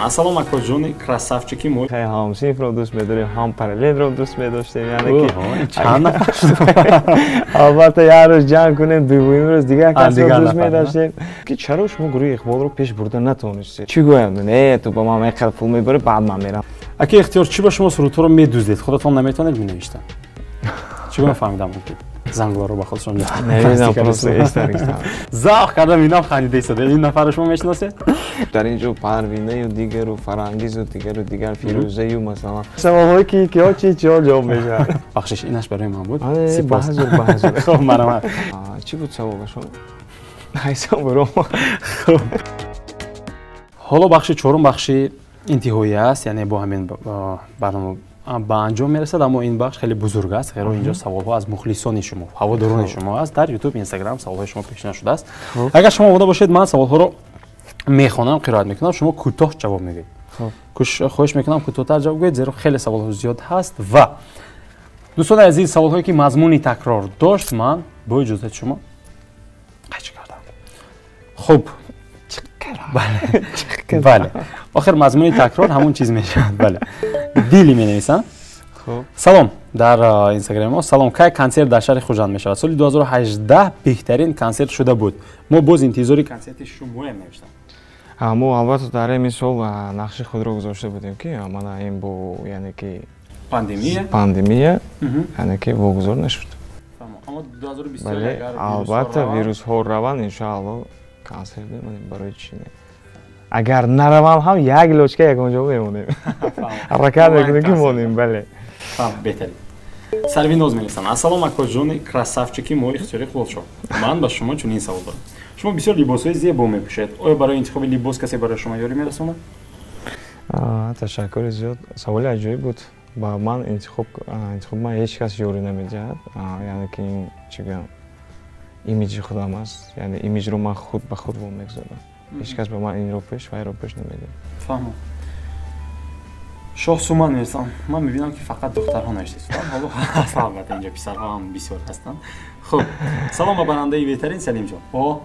Ассалом, акоҷони красавчики мо. Ҳам синфро дӯст медорем, ҳам параллелро дӯст медоштем. Яъне ки чанд нафар шуд? Албатта, як рӯз ҷанг кунем, дуввум рӯз дигар касро дӯст медоштем. Ки чаро шумо гурӯҳи Иқболро пеш бурда натавонистед? Чӣ гӯям? Не, ту ба ман меқадр пул мебарӣ, баъд ман мерам. Аки Ихтиёр, чӣ ба шумо сурудҳоро медуздед? Худатон наметавонед менавиштан? Чӣ гуна фаҳмидам, ки зангларо ба худшон Намедонам, просто эстарикстам. Завқ кардам, инам хандида истода. Ин нафарро шумо мешиносед? Дар ин ҷо Парвинаю дигару Фарангизу дигару дигар, Фирӯзаю, масалан. Саволҳое ки киҳо чи чиҳо ҷавоб мешавад. Бахшиш, инаш барои ман буд. Баҳзур, баҳзур. Хуб, марҳамат. Чӣ буд саволашон? Ҳайсам буром. Хуб, ҳоло бахши чорум, бахши интиҳоӣ аст, яъне бо ҳамин барнома ба анҷом мерасад, аммо ин бахш хеле бузург аст, ғайро инҷо саволҳо аз мухлисони шумо, ҳаводорони шумо аст. Дар Ютуб, Инстаграм саволҳои шумо пешниҳод шудааст. Агар шумо омода бошед, ман саволҳоро мехонам, қироат мекунам, шумо кӯтоҳ ҷавоб мегӯед. Хоҳиш мекунам, кӯтоҳтар ҷавоб гӯед, зеро хеле саволҳо зиёд ҳаст. Ва дӯстони азиз, саволҳое ки мазмуни такрор дошт, ман бо иҷозати шумо қайчи кардам. Хуб, бале, охир мазмуни такрор ҳамон чиз мешавад. Бале, дили менависам. Салом, дар Инстаграми мо. Салом, кай консерт дар шаҳри Хуҷанд мешавад? Соли 2018 беҳтарин консерт шуда буд, мо боз интизори консерти шумоям, навиштам. Мо албатта дар ҳамин сол нақши худро гузошта будем, ки мана ин бо, яъне ки пандемия, пандемия, яъне ки вогузор нашуд. Аммо 2020 Бале, албатта, вирусҳо раванд, иншоалло, консерт мемонем. Барои чи не? Агар наравам ҳам, як лочка ягон ҷо мемонем, ҳаракат мекунем, ки монем, бале. Беҳтарин. Сарвиноз менависам: ассалом, акоҷони красавчики мо Ихтиёри Иқболшоҳ, ман ба шумо чунин савол дорам: шумо бисёр либосҳои зебо мепӯшед, оё барои интихоби либос касе барои шумо ёрӣ мерасонад? Ташаккури зиёд, саволи аҷоиб буд. Ба ман интихоб ман ҳеҷ кас ёрӣ намедиҳад. Яъне ки ин, чӣ гӯям, имиҷи худам аст, яъне имиҷро ман худ ба худ вомегузорам. Ҳеҷ кас ба ман инро пӯш, вайро пӯш намедиҳад. Фаҳмам. Шоҳ Суман менависам. Ман мебинам, ки фақат духтарҳо навиштаистанд, ҳоло ҳаст, албатта, инҷо писарҳо ҳам бисёр ҳастанд. Хуб, салом ба барандаи беҳтарин Салимҷон. О,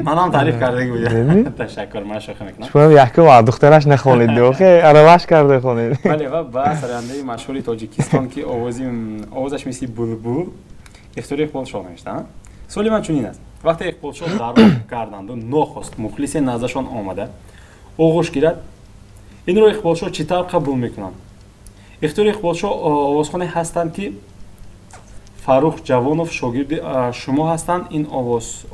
манам таъриф кардаги будам, ташаккур, ман шӯхӣ мекунам. Шумо якум духтараш нахонед, охе араваш карда хонед. Бале, ва ба сарояндаи машҳури Тоҷикистон, ки овози овозаш мисли булбул, Ихтиёри Иқболшоҳ, навиштаанд. Суоли ман чунин аст: вақте Иқболшоҳ дар роҳ гарданду нохост мухлисе наздашон омада оғӯш гирад, инро Иқболшоҳ чӣ тавр қабул мекунанд? Ихтиёри Иқболшоҳ овозхоне ҳастанд, ки Фаррух Ҷавонов шогирди шумо ҳастанд. Ин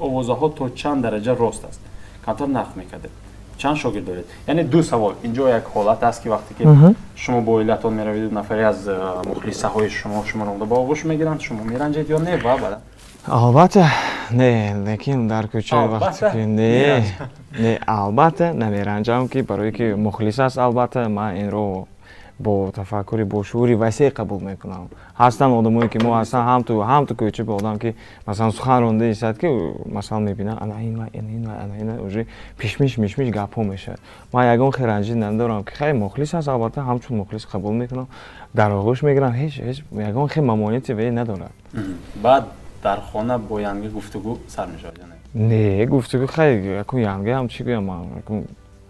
овозаҳо то чанд дараҷа рост аст? Камтар нақл мекардед. Чанд шогирд доред? Яъне ду савол инҷо. Як ҳолат аст, ки вақте ки шумо бо оилатон мераведу нафаре аз мухлисаҳои шумо шуморо омода ба оғӯш мегиранд, шумо меранҷед ё не? Ва баъд Албатта не, лекин дар кӯча вақте ки не, албатта намеранҷам, ки барое ки мухлис аст. Албатта, ман инро бо тафаккури, бо шуури васеъ қабул мекунам. Ҳастанд одамое, ки мо ҳастан, ҳамту кӯча ба одам, ки масалан сухан ронда истад, ки масалан мебинам, ана ин ва ана ин ва ана ин, уже пишмиш мишмиш гапҳо мешавад. Ман ягон хел ранҷӣ надорам, ки хай, мухлис аст, албатта, ҳамчун мухлис қабул мекунам, дар оғӯш мегирам, ҳеҷ ягон хел мамониати ве надорад. Баъд дар хона бо янга гуфтугӯ сар мешавад ё не? Не, гуфтугӯ хай, якун янга ҳам, чӣ гӯям, ман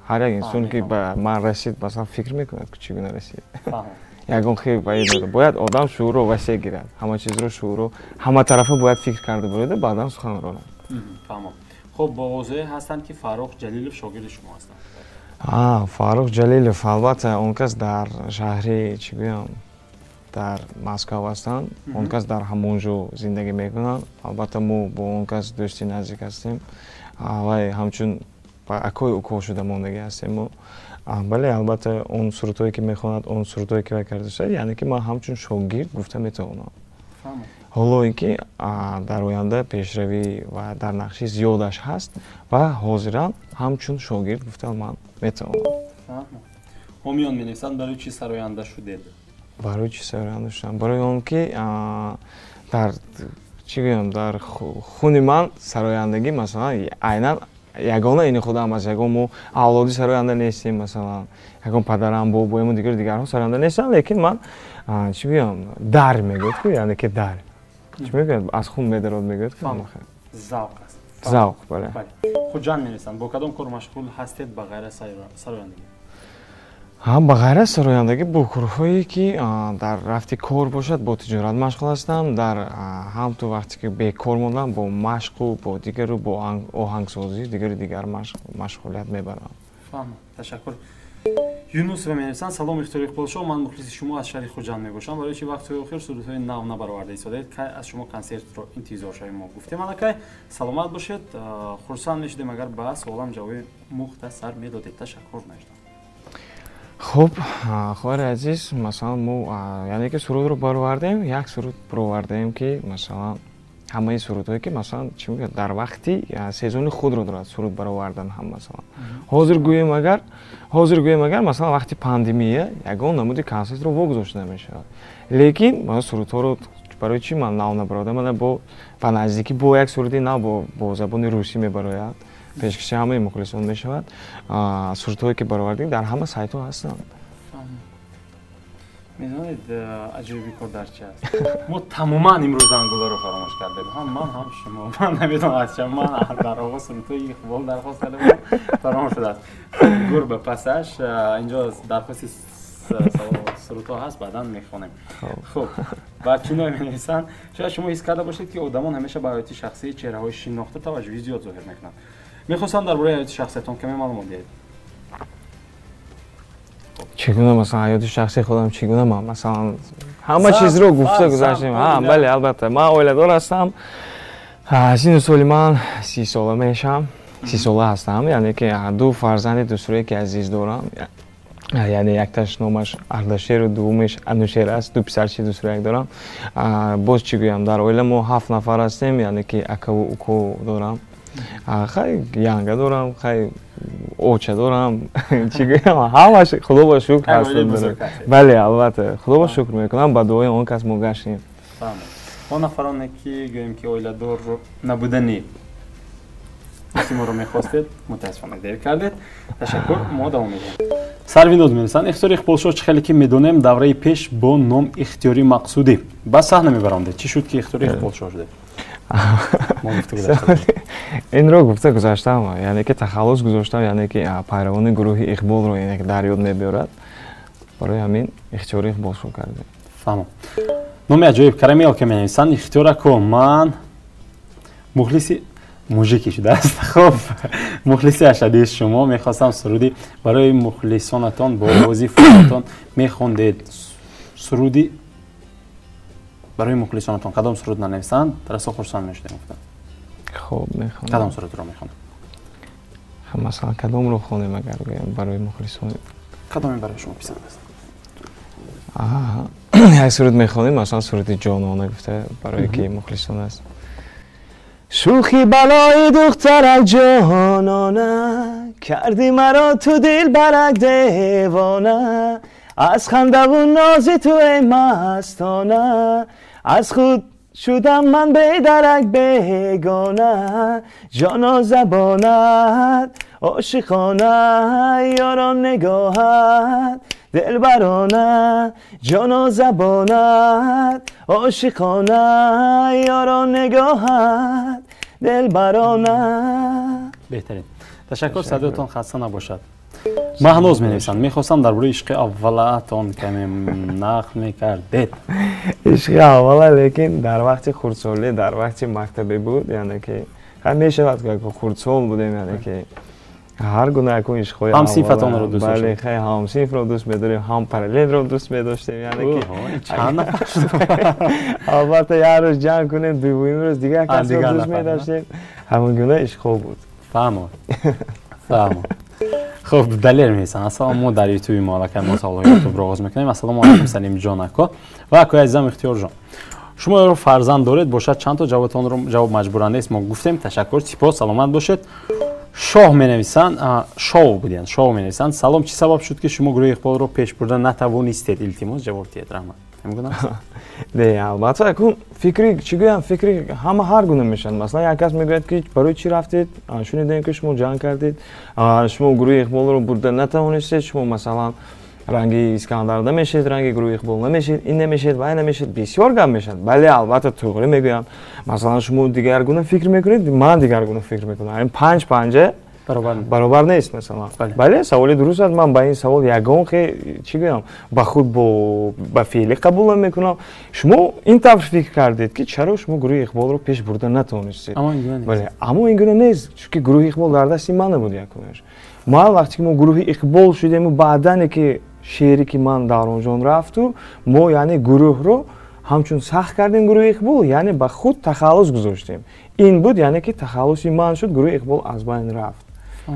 ҳар як инсон, ки ба ман расид, масалан, фикр мекунад, ки чӣ гуна расид. Ягон хел бояд одам шуурро васеъ гирад, ҳама чизро, шуурро ҳаматарафа бояд фикр карда бурада, баъдан сухан ронад. Фаҳмам. Хуб, бо овозҳое ҳастанд, ки Фаррух Ҷалилов шогирди шумо ҳастанд. Фаррух Ҷалилов, албатта, он кас дар шаҳри, чӣ гӯям, дар Москав ҳастанд, он кас дар ҳамон ҷо зиндагӣ мекунанд. Албатта, мо бо он кас дӯсти наздик ҳастем, вай ҳамчун акои укол шуда мондагӣ ҳастем мо. Бале, албатта, он сурудҳое, ки мехонад, он сурудҳое, ки вай карда шуда, яъне ки ман ҳамчун шогирд гуфта метавонам. Ҳоло ин ки дар оянда пешравӣ ва дар нақши зиёдаш ҳаст ва ҳозиран ҳамчун шогирд гуфта ман метавонам. Ҳомиён менависанд: барои чӣ сароянда шудед? Барои чӣ сароянда шудам? Барои он ки дар, чӣ гӯям, дар хуни ман сарояндагӣ, масалан, айнан ягона ини худам аст. Ягон мо авлоди сароянда нестем, масалан, ягон падарам, бобоему, дигару дигарҳо сароянда нестанд, лекин ман, чӣ гӯям, дар мегӯяд ку, яъне ки дар чӣ мегӯяд, аз хун медарод, мегӯяд ку. Завқ аст. Завқ, бале. Хуҷанд менависанд: бо кадом кор машғул ҳастед ба ғайр аз сарояндагӣ? Ба ғайр аз сарояндагӣ бо корҳое ки дар рафти кор бошад, бо тиҷорат машғул ҳастам. Дар ҳам ту вақте ки бекор мондам, бо машқу бо дигару бо оҳангсозӣ дигару дигар машғулият мебарам. Фаҳмам, ташаккур. Юнусова менависанд: салом, Ихтиёри Иқболшоҳ, ман мухлиси шумо аз шаҳри Хуҷанд мебошам. Барои чи вақтҳои охир сурудҳои нав набароварда истодаед? Кай аз шумо консертро интизор шавем? Мо гуфтем аллакай. Саломат бошед. Хурсанд мешудем, агар ба суолам ҷавоби мухтасар медодед. Ташаккур, навиштам. Хуб, хоҳари азиз, масалан, мо яъне ки сурудро баровардем, як суруд баровардем, ки масалан ҳамаи сурудҳое ки масалан чӣ мегӯяд, дар вақти сезони худро дорад суруд баровардан ҳам. Масалан, ҳозир гӯем агар, масалан, вақти пандемия ягон намуди консертро вогузошта намешавад, лекин сурудҳоро барои чӣ ман нав набаровардам? Мана бо ба наздикӣ бо як суруди нав бо забони русӣ мебарояд, пешкаши ҳамаи мухлисон мешавад. Сурудҳое ки баровардем, дар ҳама сайтҳо ҳастанд. Медонед, аҷоиби кор дар чи аст? Мо тамоман имрӯз зангуларо фаромӯш кардем, ҳам ман, ҳам шумо. Ман намедонам аз ча. Ман дар оғоз сурудҳои Иқбол дархост карда будам, фаромӯш шудааст. Гур ба пасаш, инҷо дархости сурудҳо ҳаст, баъдан мехонем. Хуб, ва чино менависанд: шояд шумо ҳис карда бошед, ки одамон ҳамеша ба ҳаёти шахсии чеҳраҳои шинохта таваҷҷӯҳи зиёд зоҳир мекунанд. Мехостам дар бораи ҳаёти шахсиятон каме маълумот диҳед. Чӣ гуна, масалан, ҳаёти шахсии худам чӣ гуна? Ман, масалан, ҳама чизро гуфта гузаштем. Бале, албатта, ман оиладор ҳастам. Сину соли ман 30 сола мешавам, 30 сола ҳастам, яъне ки ду фарзанди дӯстроe ки азиз дорам, яъне якташ номаш Ардашеру дуввумеш Анушер аст. Ду писарчи дӯстрояк дорам. Боз чӣ гӯям? Дар оила мо ҳафт нафар ҳастем, яъне ки акаву уко дорам, хай, янга дорам, хай, оча дорам. Чӣ гӯям, ҳамаш худо ба шукр ҳаст. Бале, албатта, худо ба шукр мекунам, ба дуои он кас мо гаштем. Он нафароне ки гӯем ки оиладор набудани моро мехостед, мутаассифона, дер кардед. Ташаккур, мо давом медиҳем. Сарвиноз менависанд: Ихтиёри Иқболшоҳ, чӣ хеле ки медонем, давраи пеш бо ном Ихтиёри Мақсудӣ ба саҳна мебаромдед. Чӣ шуд, ки Ихтиёри Иқболшоҳ шудед? Инро гуфта гузаштам, яъне ки тахаллус гузоштам, яъне ки пайравони гурӯҳи Иқболро яъне ки дар ёд мебиёрад. Барои ҳамин Ихтиёри Иқболшоҳ кардем. Фаҳмам. Номи аҷоиб Карамел ки менависанд: Ихтиёр ако, ман мухлиси мужики шудааст. Хуб, мухлиси ашадии шумо, мехостам суруди барои мухлисонатон бо овози фуратон мехондед. Суруди барои мухлисонатон кадом суруд нанависанд, расо хурсанд мешудем, гуфтам. Хуб, мехонам. Кадом сурудро мехонем? Масалан, кадомро хонем, агар гӯям, барои мухлисон? Кадоме барои шумо писанд аст? Як суруд мехонем, масалан, суруди «Ҷонона» гуфта, барои ки мухлисон аст. Шӯхи балои духтарак ҷонона, кардӣ маро ту дилбарак девона. Аз хандаву нози ту, эй мастона, аз худ шудам ман бедарак бегона. Ҷоно, забонат ошиқона, ёрон, нигоҳат дилбарона. Ҷоно, забонат ошиқона, ёрон, нигоҳат дилбарона. Беҳтарин, ташаккур, садоятон хаста набошад. Маҳноз менависанд: мехостам дар бораи ишқи аввалаатон каме нақл мекардед. Ишқи аввала, лекин дар вақти хурдсолӣ, дар вақти мактабе буд, яъне ки мешавад, хурдсол будем, яъне ки ҳар гуна якун ишқҳои Ҳамсинфатонро дӯст. Бале, хай, ҳамсинфро дӯст медорем, ҳам параллелро дӯст медоштем, яъне ки чанд нафар? Албатта, як рӯз ҷанг кунем, дуввуми рӯз дигар касро дӯст медоштем. Ҳамон гуна ишқҳо буд. Фаҳмо, фаҳмо. Хуб, Далер менависанд: ассалом, мо дар Ютуби мо аллакай мо саволҳои Ютубро оғоз мекунем. Ассалому алайкум, Салимҷон ако ва акои азизам Ихтиёрҷон. Шумо ёро фарзанд доред? Бошад, чанд то? Ҷавобтонро, ҷавоб маҷбуран нест, мо гуфтем. Ташаккур, сипос, саломат бошед. Шоҳ менависанд, шоу будиянд, шоу менависанд: салом, чӣ сабаб шуд, ки шумо гурӯҳи Иқболро пеш бурда натавонистед? Илтимос, ҷавоб диҳед, раҳмат. Не, албатта, акун фикри чӣ гӯям, фикри ҳама ҳар гуна мешавад. Масалан, як кас мегӯяд, ки барои чӣ рафтед, шунидем, ки шумо ҷанг кардед, шумо гурӯҳи Иқболро бурда натавонистед, шумо, масалан, ранги Искандар намешед, ранги гурӯҳи Иқбол намешед, ин намешед, вай намешед. Бисёр гап мешавад. Бале, албатта, туғри мегӯям. Масалан, шумо дигаргуна фикр мекунед, ман дигаргуна фикр мекунам. Ин панҷ панҷа. Баробар нест, масалан. Бале, саволи дуруст аст. Ман ба ин савол ягон чӣ гӯям, ба худ ба феълӣ қабул намекунам. Шумо ин тавр фикр кардед, ки чаро шумо гурӯҳи Иқболро пеш бурда натавонистед. Бале, аммо ин гуна нест, чунки гурӯҳи Иқбол дар дасти ман набуд якумаш. Ман вақте ки мо гурӯҳи Иқбол шудему, баъдане ки шеъре ки ман дар он ҷон рафту, мо яъне гурӯҳро ҳамчун сахт кардем гурӯҳи Иқбол, яъне ба худ тахаллус гузоштем. Ин буд, яъне ки тахаллуси ман шуд, гурӯҳи Иқбол аз байн рафт.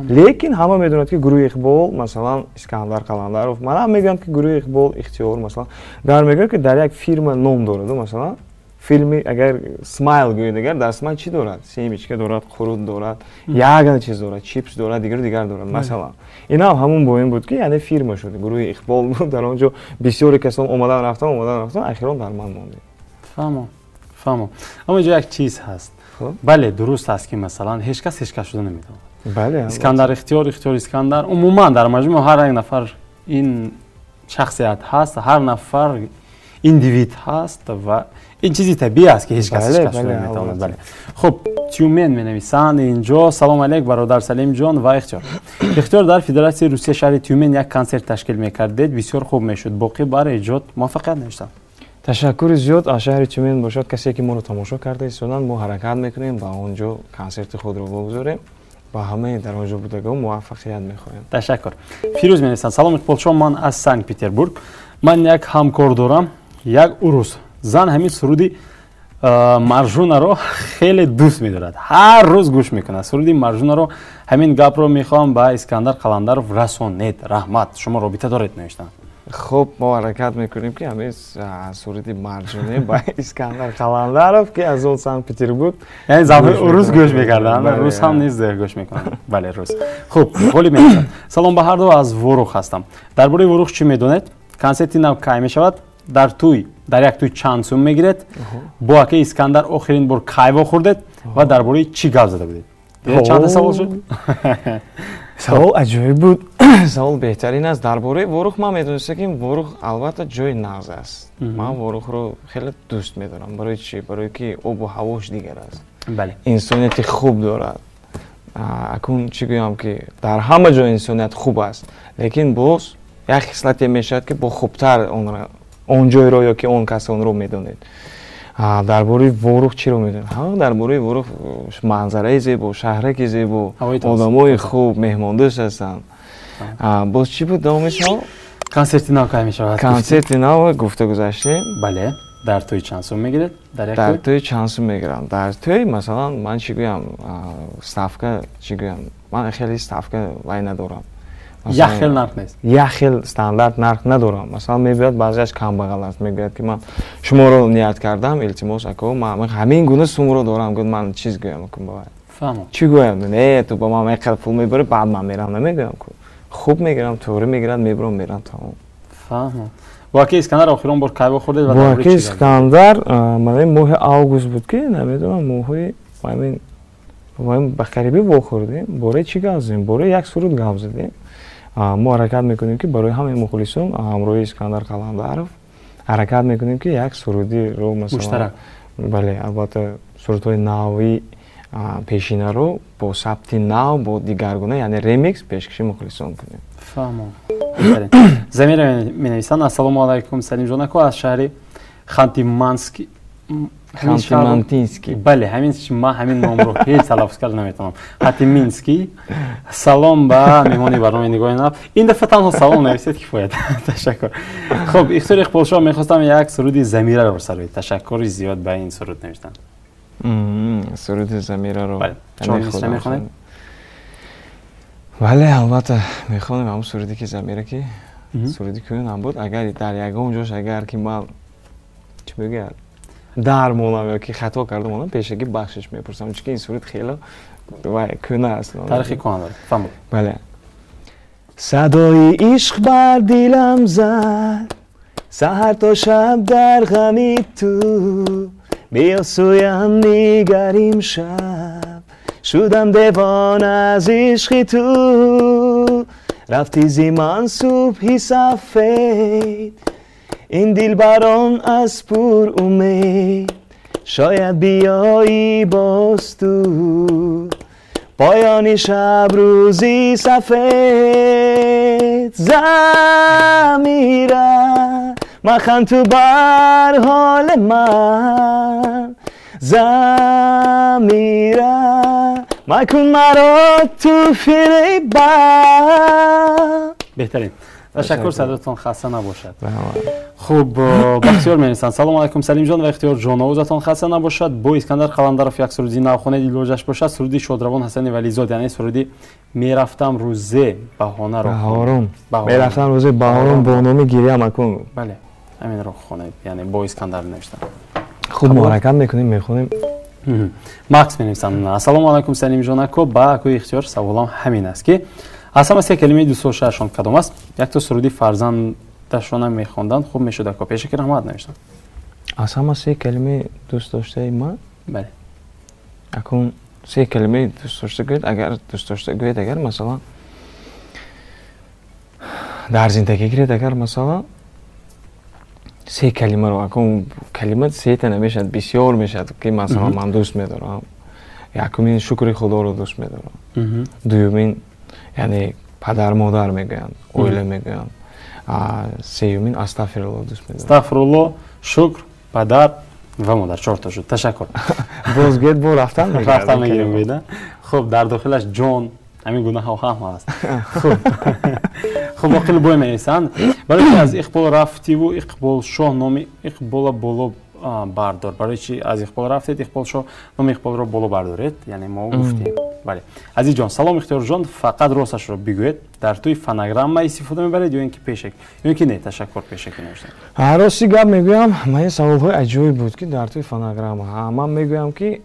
Лекин ҳама медонад, ки гурӯҳи Иқбол, масалан, Искандар Қаландаров, манам мегӯям, ки гурӯҳи Иқбол Ихтиёр, масалан, дар мегӯям, ки дар як фирма ном дорад, масалан, филми агар Смайл гӯед, агар дар Смайл чӣ дорад? Семечка дорад, қурут дорад, ягона чиз дорад, чипс дорад, дигару дигар дорад, масалан. Инам ҳамун бо ин буд, ки яъне фирма шуд, гурӯҳи Иқбол буд, дар он ҷо бисёре касон омадан рафтан, омадан рафтан, ахирон дар ман мондем. Фаҳмам, фаҳмам. Аммо инҷо як чиз ҳаст. Бале, дуруст аст, ки масалан ҳеҷ кас ҳеҷ кас шуда наметавонад. Бале. Искандар Ихтиёр, Ихтиёр Искандар, умуман дар маҷмӯъ ҳар як нафар ин шахсият ҳаст, ҳар нафар индивид ҳаст ва ин чизи табиӣ аст, ки ҳеҷ кас ҳеҷ кас шуда наметавонад. Бале. Хуб, Тюмен менависанд инҷо: салом алейк, бародар Салимҷон ва Ихтиёр. Ихтиёр, дар Федератсияи Русия, шаҳри Тюмен як консерт ташкил мекардед, бисёр хуб мешуд. Боқӣ бар эҷод муваффақият навиштанд. Ташаккури зиёд. Аз шаҳри Тюмен бошад касе, ки моро тамошо карда истоданд, мо ҳаракат мекунем, ба он ҷо консерти худро бигузорем. Ба ҳамаи дар он ҷо будагон муваффақият мехоҳем. Ташаккур. Фирӯз менависанд: салом, Иқболшоҳ, ман аз Санкт Петербург. Ман як ҳамкор дорам, як урус зан, ҳамин суруди Маржунаро хеле дӯст медорад, ҳар рӯз гӯш мекунад суруди Маржунаро. Ҳамин гапро мехоҳам ба Искандар Қаландаров расонед, раҳмат. Шумо робита доред, навиштанд. Хуб, мо ҳаракат мекунем, ки ҳамин суруди Марҷуне ба Искандар Қаландаров, ки аз он Санкт Петербург, яъне занҳои урус гӯш мекарданд, рус ҳам низ гӯш мекунанд. Бале, рус. Хуб, Ғолиб менависад: салом ба ҳарду, аз Ворух ҳастам. Дар бораи Ворух чӣ медонед? Консерти нав кай мешавад? Дар тӯй, дар як тӯй чанд сум мегиред? Бо акаи Искандар охирин бор кай вохӯрдед ва дар бораи чӣ гап зада будед? Чанда савол шуд? Савол аҷоиб буд, савол беҳтарин аст. Дар бораи Ворух ман медонистам, ки Ворух албатта ҷои нағз аст. Ман Ворухро хеле дӯст медорам. Барои чӣ? Барое ки обу ҳавош дигар аст, инсонияти хуб дорад. Акун чӣ гӯям, ки дар ҳама ҷо инсоният хуб аст, лекин боз як хислате мешавад, ки бо хубтар он ҷойро ё ки он касонро медонед. Дар бораи Ворух чиро медонед? Дар бораи Ворух манзараи зебо, шаҳраки зебо, одамои хуб, меҳмондӯст ҳастанд. Боз чӣ буд давоми савол? Консерти нав кай мешавад? Консерти нав гуфта гузаштем. Бале, дар тӯй чанд сум мегиред? Дар тӯй чанд сум мегирам? Дар тӯй, масалан, ман чӣ гӯям, ставка чӣ гӯям, ман хеле ставка вай надорам. Як хел нарх нест? Як хел стандарт нарх надорам. Масалан, мебиёд, баъзеаш камбағал аст, мегӯяд, ки ман шуморо ният кардам, илтимос, ако, ман ҳамин гуна сумро дорам. Гӯяд, ман чиз гӯям ку ба вай? Чӣ гӯям? Не, ту ба ман инқадр пул мебарӣ, баъд ман мерам, намегӯям ку. Хуб мегирам, туғри мегирад, мебурам, мерам, тамом. Фаҳмам. Бо акаи Искандар охирон бор кай вохӯрдед ва бо акаи Искандар мана моҳи август буд, ки намедонам, моҳои ҳамин ба қарибӣ вохӯрдем. Бораи чӣ гап задем? Бораи як суруд гап задем. Мо ҳаракат мекунем, ки барои ҳамаи мухлисон ҳамроҳи Искандар Қаландаров ҳаракат мекунем, ки як сурудиро, масалан, бале, албатта, сурудҳои нави пешинаро бо сабти нав, бо дигаргуна, яъне ремикс пешкаши мухлисон кунем. Фаҳмам. Замира менависанд: ассалому алайкум, Салимҷон ако, аз шаҳри Ханти-Мански. Ханти-Мантинский. Бале, ҳамин, ман ҳамин номро ҳеҷ талаффуз карда наметавонам. Ханти-Минский. Салом ба меҳмони барномаи Нигоҳи нав. Ин дафъа танҳо салом нависед, кифоят. Ташаккур. Хуб, Ихтиёр Иқболшоҳ, мехостам як суруди Замираро сароед. Ташаккури зиёд ба ин суруд навиштанд. Суруди Замираро? Бале, чор мисра мехонед? Бале, албатта, мехонем ҳамун суруде, ки Замира, ки суруди кӯҳнам буд. Агар дар ягон ҷош, агар ки ман, чӣ мегӯяд, дар монам ё ки хато карда монам, пешакӣ бахшиш мепурсам, чунки ин суруд хеле вай кӯҳна аст. Таърихи кӯҳна дорад. Фаҳмид. Бале. Садои ишқ бар дилам зад, саҳар то шаб дар ғами ту, биё сӯям, нигарим шаб, шудам девона аз ишқи ту. Рафти зи ман субҳи сафед, ин дилбарон аз пур умед, шояд биёӣ боз ту. Поёни шаб рӯзи сафед Замира, махан ту бар ҳоли ман Замира, макун маро ту фиреба. Беҳтарин. Ташаккур, садотон хаста набошад. Хуб, Бахтиёр менависанд: салому алайкум, Салимҷон ва Ихтиёрҷон, овозатон хаста набошад. Бо Искандар Қаландаров як суруди нав хонед, илоҷаш бошад суруди шодравон Ҳасани Вализод, яъне суруди мерафтам рӯзе баҳонаро. Баҳорум. Мерафтам рӯзе баҳорум бо номи гиря макун. Бале, ҳаминро хонед, яъне бо Искандар навиштам. Хуб, мо ҳаракат мекунем, мехонем. Макс менависанд: ассалому алайкум, Салимҷон ако, ба акои Ихтиёр саволам ҳамин аст ки аз ҳама се калимаи дӯстдоштаашон кадом аст? Якто суруди фарзандашона мехонданд, хуб мешуд ако. Пешаки раҳмат навиштам. Аз ҳама се калимаи дӯстдоштаи ман? Бале. Акун се калимаи дӯстдошта гӯед, агар дӯстдошта гӯед, агар масалан дар зиндагӣ гиред, агар масалан се калимаро, акун калима сета намешавад, бисёр мешавад, ки масалан ман дӯст медорам. Якумин шукри Худоро дӯст медорам. Дуюмин яъне падар модар мегӯянд, оила мегӯянд. Сеюмин астағфирулло дӯст медорам. Астағфирулло, шукр, падар ва модар, чорта шуд. Ташаккур. Боз гӯед, бо рафтан мегирем. Рафтан мегирем, гӯед. Хуб, дар дохилаш ҷон, ҳамин гунаҳо ҳам ҳаст. Хуб. Хуб, Оқил бой менависанд: барои чи аз Иқбол рафтиву Иқболшоҳ номи Иқбола боло бардор? Барои чи аз Иқбол рафтед, Иқболшоҳ номи Иқболро боло бардоред? Яъне мо гуфтем. Бале. Азизҷон, салом Ихтиёрҷон, фақат росташро бигӯед, дар тӯи фонограмма истифода мебаред ё ин ки пешак? Ё ин ки не, ташаккур, пешакӣ навиштам. Рости гап мегӯям, ман ин саволҳои аҷоиб буд ки дар тӯи фонограмма. Ман мегӯям ки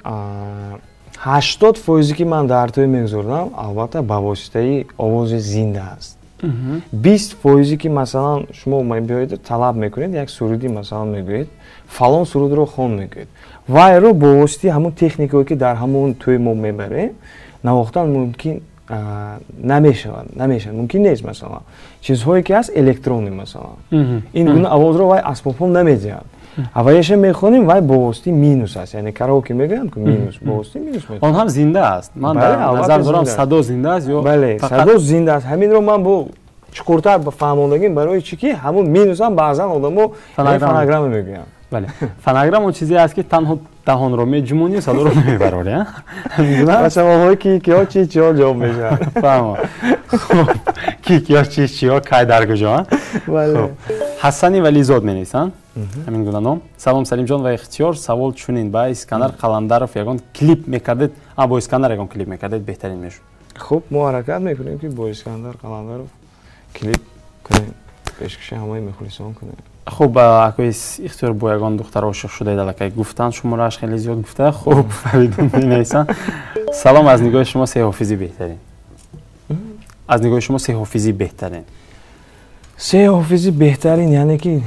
80% ки ман дар тӯй мегузордам, албатта ба воситаи овози зинда аст. 20% ки масалан шумо биёед талаб мекунед, як суруди масалан мегӯед, фалон сурудро хон мегӯед, вайро бо воситаи ҳамон техникое ки дар ҳамон тӯй мо мебарем, навохтан мумкин намешавад, намешавад, мумкин нест. Масалан чизҳое ки ҳаст электронӣ, масалан ин гуна овозро вай асбобҳо намедиҳад. Аввалеша мехонем, вай бо воситаи минус аст, яъне караоке мегӯянд ку, минус, бо воситаи минус. Он ҳам зинда аст. Ман дар назар дорам садо зинда аст ё бале, садо зинда аст. Ҳаминро ман бо чуқуртар фаҳмондагим, барои чӣ ки ҳамон минусам баъзан одамо фонограмма мегӯянд. Бале, фонограмма он чизе аст ки танҳо даҳонро меҷумонӣ, садоро намебарорӣ. Ба саволҳои ки киё чи чиё ҷавоб мешавад. Фаҳмо. Хуб, ки киё чи чиё кай дар куҷо? Бале. Ҳасани Вализод менависанд, ҳамин гуна ном. Салом Салимҷон ва Ихтиёр, савол чунин: ба Искандар Қаландаров ягон клип мекардед? Бо Искандар ягон клип мекардед, беҳтарин мешуд. Хуб, мо ҳаракат мекунем ки бо Искандар Қаландаров клип кунем, пешкаши ҳамаи мухлисон кунем. Хуб, акои Ихтиёр бо ягон духтар ошиқ шудаед, аллакай гуфтанд, шуморааш хеле зиёд гуфта. Хуб, Фаридун менависанд: салом, аз нигоҳи шумо се ҳофизи беҳтарин. Аз нигоҳи шумо се ҳофизи беҳтарин. Се ҳофизи беҳтарин, яъне ки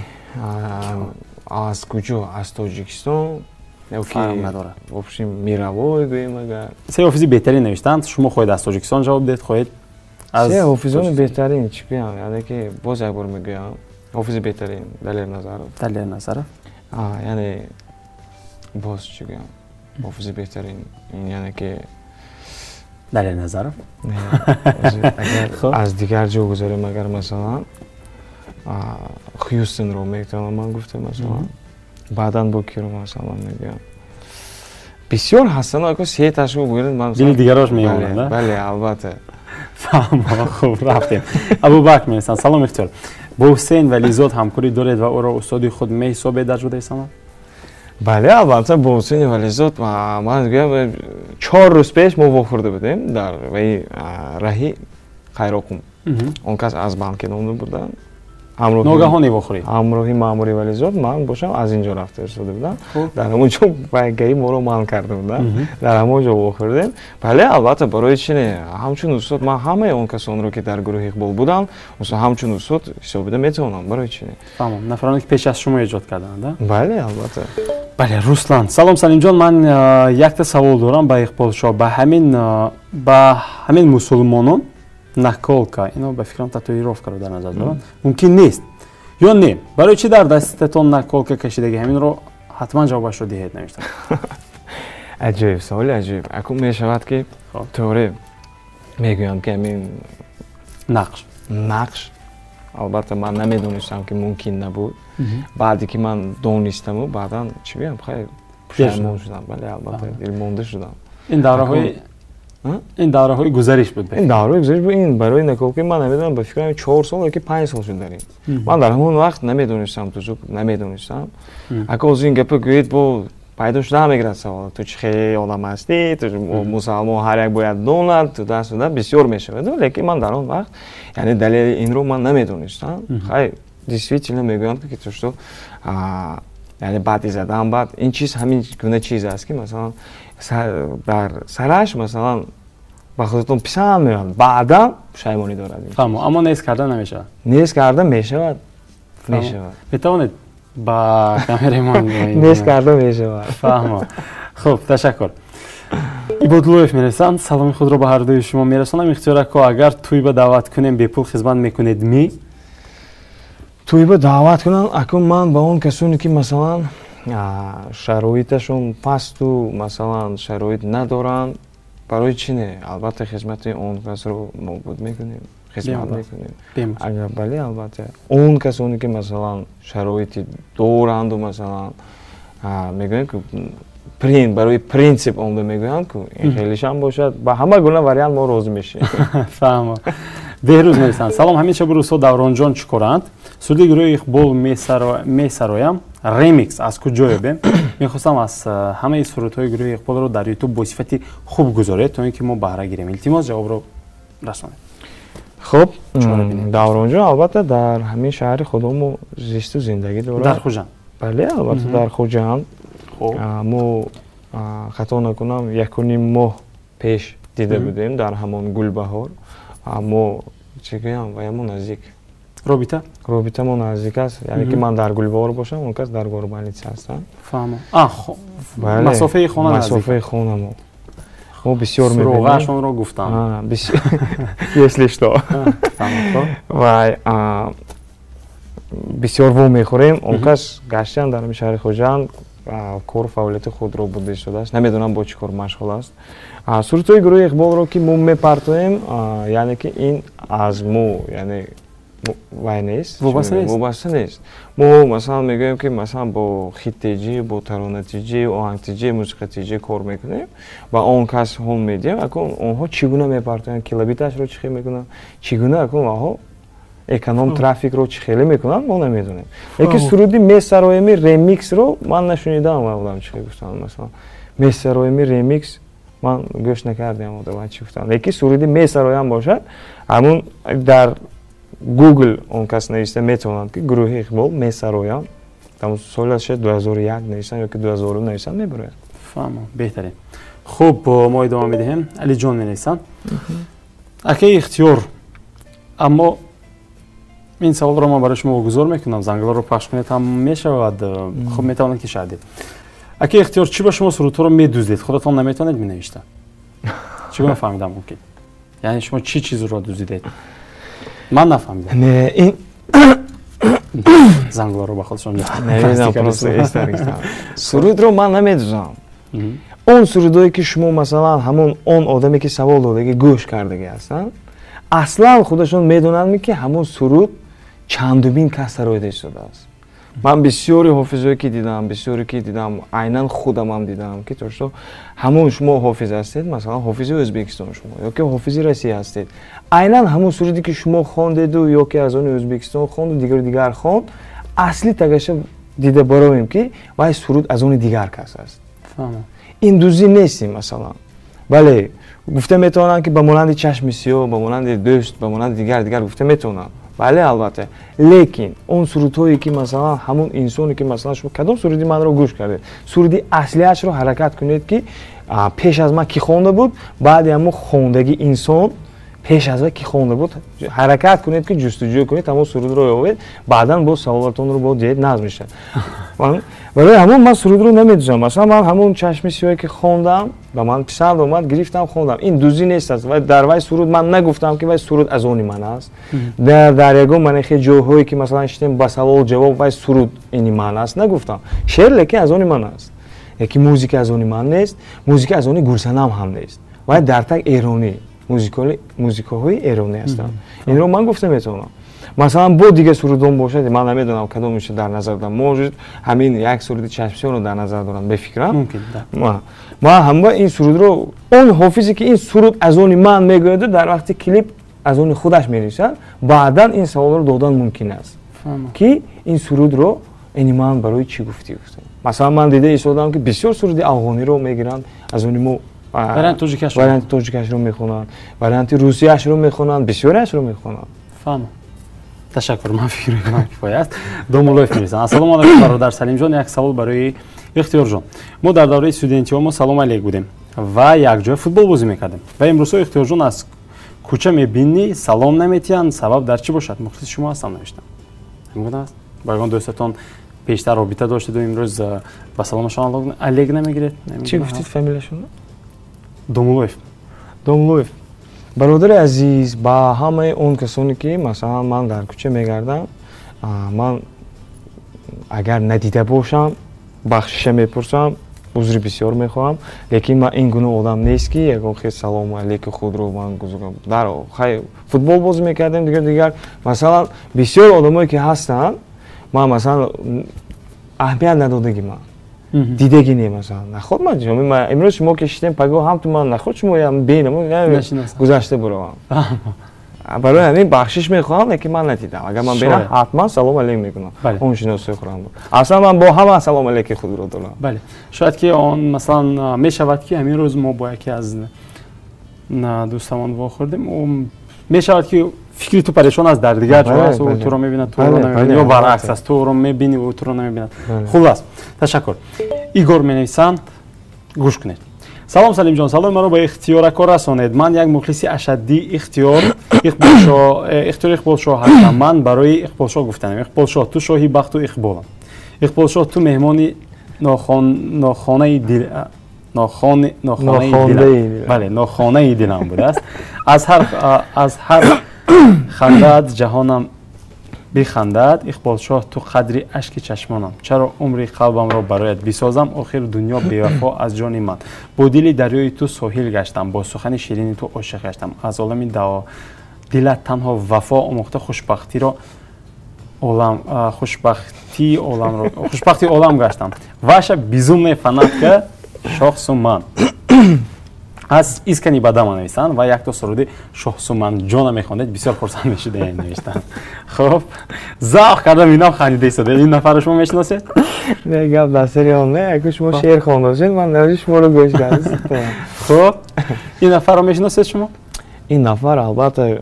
аз куҷо? Аз Тоҷикистон? Фарқ надорад. Вообщем мировой гӯем агар. Се ҳофизи беҳтарин навиштанд, шумо хоҳед аз Тоҷикистон ҷавоб диҳед, хоҳед аз се ҳофизони беҳтарин чӣ гӯям? Яъне ки боз як бор мегӯям, ҳофизи беҳтарин Далер Назаров. Далер Назаров. Яъне боз чӣ гӯям? Ҳофизи беҳтарин яъне ки Далер Назаров. Агар аз дигар ҷо гузарем, агар масалан Хьюстонро метавонам ман гуфта, масалан баъдан бо киро масалан мегӯям. Бисёр ҳастанд, ако сеташро гӯед ман дили дигарош мемонад. Бале, албатта. Фаҳмо, хуб, рафтем. Абубакр менависанд: салом Ихтиёр, бо Ҳусейн Вализод ҳамкорӣ доред ва ӯро устоди худ меҳисобед дар ҷодаи санъат? Бале, албатта, бо Ҳусейни Вализод ман гӯям, 4 рӯз пеш мо вохӯрда будем дар ваи раҳи Қайроқум. Он кас аз банке номда буданд. Ногаҳоне вохӯред? Ҳамроҳи маъмури Вализод ман бошам аз ин ҷо рафта истода будам. Дар ҳамон ҷо гаи моро манъ карда будам. Дар ҳамон ҷо вохӯрдем. Бале, албатта, барои чи не? Ҳамчун устод ман ҳамаи он касонро ки дар гурӯҳи Иқбол буданд, ҳамчун устод ҳисобида метавонам. Барои чи не? Фаҳмам. Нафароне ки пеш аз шумо эҷод карданд, Бале, албатта. Бале, Руслан. Салом Салимҷон, ман якта савол дорам ба Иқболшоҳ. Ба ҳамин мусулмонон наколка, ино ба фикрам татуировкаро дар назар доранд, мумкин нест ё не? Барои чӣ дар дастатон наколка кашидаги? Ҳаминро ҳатман ҷавобашро диҳед, навиштам. Аҷоиб саволи, аҷоиб. Акун мешавад, ки торе мегӯям, ки ҳамин нақш. Нақш, албатта, ман намедонистам, ки мумкин набуд. Баъде ки ман донистаму, баъдан, чӣ гӯям, хай, пушаймон шудам. Бале, албатта, дилмонда шудам. Ин давраҳои гузариш буд. Ин давраҳои гузариш буд. Ин барои наколки ман намедонам, ба фикрам, 4 сол ёки 5 сол шуд. Дар ин ман дар ҳамон вақт намедонистам, тузук намедонистам. Ака, ҳозир ин гапа гӯед, бо пайдо шуда мегирад савол: ту чӣ хел одам ҳастӣ, ту мусалмон, ҳар як бояд донад, ту даст бисёр мешавад. Лекин ман дар он вақт, яъне далели инро ман намедонистам. Хай, действительно мегӯям, ки то что, яъне баъди задан, баъд ин чиз ҳамин гуна чиз аст, ки масалан дар сараш, масалан, ба худатон писанд меояд, баъдан пушаймонӣ дорад. Фаҳмо, аммо нест карда намешавад? Нест карда мешавад, мешавад. Метавонед ба камераи Нест карда мешавад. Фаҳмо, хуб, ташаккур. Ибодуллоев мерасанд: саломи худро ба ҳардуи шумо мерасонам. Ихтиёр ако, агар тӯйба даъват кунем, бепул хизмат мекунед ми? Тӯйба даъват кунам, акун ман ба он касоне, ки масалан шароиташон пасту, масалан, шароит надоранд, барои чӣ не, албатта, хизмати он касро мо буд мекунем, хизмат мекунем. Агар, бале, албатта, он касоне, ки масалан шароити доранду, масалан, мегӯем, ки барои принсип омда мегӯянд, ку ин хелишам бошад, ба ҳама гуна вариант мо розӣ мешем. Фаҳмо. Беҳрӯз менависанд: салом, ҳамин шабу рӯзҳо Давронҷон чӣ коранд? Суруди гурӯҳи Иқбол «Месароям» ремикс аз куҷо ёбем? Мехостам аз ҳамаи сурудҳои гурӯҳи Иқболро дар Ютуб бо сифати хуб гузоред, то ин ки мо баҳра гирем. Илтимос, ҷавобро расонед. Хуб, Давронҷон, албатта, дар ҳамин шаҳри худомо зисту зиндагӣ дорад. Дар Хуҷанд? Бале, албатта, дар Хуҷанд. Мо, хато накунам, якуним моҳ пеш дида будем дар ҳамон Гулбаҳор. Мо, чӣ гӯям, ваямо наздик. Робита. Робитамо наздик аст, яъне ки ман дар Гулбаҳор бошам, он кас дар горбольница ҳастанд. Масофаи хона. Масофаи хонамо мо бисёр. Суроғаашонро гуфтам. Если что, вай бисёр во мехӯрем. Он кас гаштан дар шаҳри Хуҷанд кору фаъолияти худро бурда истодааст, намедонам, бо чӣ кор машғул аст. Сурудҳои гурӯҳи Иқболро, ки мо мепартоем, яъне ки ин аз мо, яъне вай нест, вобаста нест. Мо, масалан, мегӯем, ки масалан бо хит-тиҷӣ, бо таронатиҷӣ, оҳангтиҷӣ, мусиқатиҷӣ кор мекунем ва он кас ҳон медиҳем. Акун онҳо чӣ гуна мепартоянд, килобиташро чӣ хел мекунанд, чӣ гуна акун ваҳо эконом трафикро чӣ хеле мекунанд, мо намедонем. Лекин суруди «Месароеми» ремиксро ман нашунидам. Одам чӣ хел гуфтанд, масалан, «Месароеми» ремикс ман гӯш накардем, одам чӣ гуфтанд. Лекин суруди «Месароям» бошад, ҳамун дар Google он кас нависта метавонанд, ки гурӯҳи Иқбол «Месароям», соли шояд 2001 нависанд ё ки 2000 нависанд, мебарояд. Фаҳмам, беҳтарин. Хуб, мо идома медиҳем. Алиҷон менависанд: акаи Ихтиёр, аммо ин саволро ман барои шумо гузор мекунам, зангларо пахш кунед ҳам мешавад. Хуб, метавонад, ки шаҳдед. Акаи Ихтиёр, чӣ ба шумо сурудҳоро медуздед, худатон наметавонед менавишта? Чӣ гуна фаҳмидам мумкин? Яъне шумо чӣ чизро дуздидед, ман нафаҳмидам. Не, ин зангларо ба худшон. Сурудро ман намедузам. Он сурудое, ки шумо, масалан, ҳамон он одаме, ки савол додаги, гӯш кардаги ҳастанд, аслан худашон медонанд, ки ҳамон суруд чандумин кас сароида истодааст. Ман бисёри ҳофизое, ки дидам, бисёре, ки дидам, айнан худамам дидам, ки то что ҳамон шумо ҳофиз ҳастед, масалан, ҳофизи Ӯзбекистон шумо ё ки ҳофизи Россия ҳастед, айнан ҳамон суруде, ки шумо хондеду ё ки аз они Ӯзбекистон хонду, дигару дигар хонд, асли тагаша дида бароем, ки вай суруд аз они дигар кас аст. Ин дуздӣ нестем. Масалан, бале, гуфта метавонанд, ки ба монанди «Чашми сиёҳ», ба монанди «Дӯст», ба монанди дигар дигар гуфта метавонанд. Бале, албатта. Лекин он сурудҳое, ки масалан ҳамон инсоне, ки масалан шумо кадом суруди манро гӯш кардед, суруди аслиашро ҳаракат кунед, ки пеш аз ман кӣ хонда буд, баъди ҳамон хондагӣ инсон пеш аз вай кӣ хонда буд, ҳаракат кунед, ки ҷустуҷӯ кунед, ҳамон сурудро ёбед, баъдан боз саволатонро бо диҳед, назм мешавад. Барои ҳамон ман сурудро намедузам. Масалан, ман ҳамон «Чашми сиёҳе», ки хондам, ба ман писанд омад, гирифтам, хондам. Ин дуздӣ нест аст. Дар вай суруд ман нагуфтам, ки вай суруд аз они ман аст. Дар ягон манехе ҷойҳое, ки масалан шитем ба савол ҷавоб, вай суруд ини ман аст нагуфтам. Шеър лекин аз они ман аст. Яки музика аз они ман нест, музика аз они Гулсанам ҳам нест. Вай дар так эронӣ, музикаҳои эронӣ ҳастанд. Инро ман гуфта метавонам. Масалан, бо дигар сурудон бошад, ман намедонам кадомиша дар назар дорам. Может, ҳамин як суруди чашмсиёро дар назар дорам, бефикрам. Ман ҳама ин сурудро, он ҳофизе ки ин суруд аз они ман мегӯяду дар вақти клип аз они худаш менависад, баъдан ин саволро додан мумкин аст, ки ин сурудро ини ман барои чӣ гуфтӣ гуфтам. Масалан, ман дида истодам, ки бисёр суруди афғониро мегиранд, аз они мо варианти тоҷикашро мехонанд, варианти русияшро мехонанд, бисёриашро мехонанд. Фаҳмам. Ташаккур, ман фикр мекунам, кифоя аст. Домулоев менависанд: ассалому алайкум, бародар Салимҷон, як савол барои Ихтиёрҷон. Мо дар давраи студентиҳо мо салом алейк будем ва якҷоя футбол бозӣ мекардем ва имрӯзҳо Ихтиёрҷон аз кӯча мебинӣ, салом наметиҳанд, сабаб дар чӣ бошад? Мухлиси шумо ҳастам, навиштам. Ҳамгуна аст? Бо ягон дӯстатон пештар робита доштеду имрӯз ба саломашон алейк намегиред? Чӣ гуфтид фамилияшон? Домулоев. Домулоев. Бародари азиз, ба ҳамаи он касоне ки масалан ман дар кӯча мегардам, ман агар надида бошам, бахшиша мепурсам, узри бисёр мехоҳам, лекин ман ин гуна одам нест, ки ягон хел салому алейки худро ман гузорам. Дар хай футбол бозӣ мекардем, дигар дигар, масалан, бисёр одамое ки ҳастанд, ман масалан аҳамият надодагӣ, ман дидагӣ не. Масалан, наход ман имрӯз шумо ки шидем, пагоҳ ҳам ту ман наход шумо бинам, гузашта буравам. Барои ҳамин бахшиш мехоҳам, лекин ман надидам. Агар ман бинам, ҳатман салом алейк мекунам он шиносои худам. Аслан ман бо ҳама салом алейки худро дорам. Бале, шояд ки он масалан мешавад, ки ҳамин рӯз мо бо яке аз дӯстамон вохӯрдем, мешавад, ки фикри ту парешон аст, дар дигар ҷо аст, ӯ туро мебинад, ту ӯро намебинад, ё баръакс аст, ту ӯро мебинӣ, ӯ туро намебинад. Хуллас, ташаккур. Игор менависанд, гӯш кунед: салом, Салимҷон, саломи маро ба Ихтиёрако расонед. Ман як мухлиси ашаддии Ихтиёр Иқболшоҳ ҳастам. Ман барои Иқболшоҳ гуфтанам: Иқболшоҳ, ту шоҳи бахту иқболам, Иқболшоҳ, ту меҳмони нохонаи дил, бале, нохонаи дилам будааст. Аз ҳар хандад ҷаҳонам бихандад. Иқболшоҳ, ту қадри ашки чашмонам, чаро умри қалбамро бароят бисозам? Охир дунё бевафо аз ҷони ман. Бо дили дарёи ту соҳил гаштам, бо сухани ширини ту ошиқ гаштам. Аз олами дилат танҳо вафо омӯхта, хушбахтиро олам, хушбахтии оламро, хушбахти олам гаштам. Ваша безумная фанатка Шоҳсуман аз искани бадама, нависанд, ва якто суруди Шоҳсуманҷона мехондед, бисёр хурсанд мешудем, навиштанд. Хуб, завқ кардам, инам хандида истода. Ин нафарро шумо мешиносед? Не, гап дар сари он не, яку шумо шеър хондошед, ман навиши шуморо гӯш кардам. Хуб, ин нафарро мешиносед шумо? Ин нафар албатта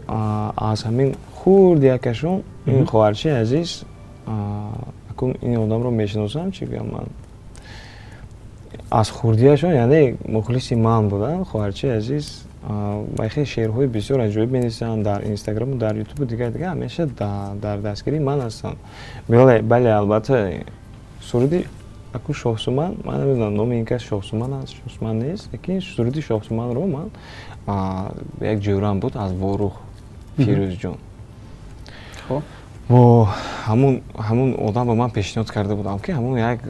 аз ҳамин хурд якашон, ин хоҳарчаи азиз, акун ин одамро мешиносам, чӣ гӯям, ман аз хурдиашон, яъне мухлиси ман буданд. Хоҳарчаи азиз хеле шеърҳои бисёр аҷоиб менависанд дар Инстаграму дар Ютубу дигар дигар, ҳамеша дар дастгирии ман ҳастанд. Бале, албатта, суруди аку Шоҳсуман, ман намедонам, номи ин кас Шоҳсуман аст, Шоҳсуман нест, лекин суруди Шоҳсуманро ман, як ҷӯрам буд аз Ворух, Фирӯзҷон, бо ҳамун одам ба ман пешниҳод карда будам, ки ҳамун як,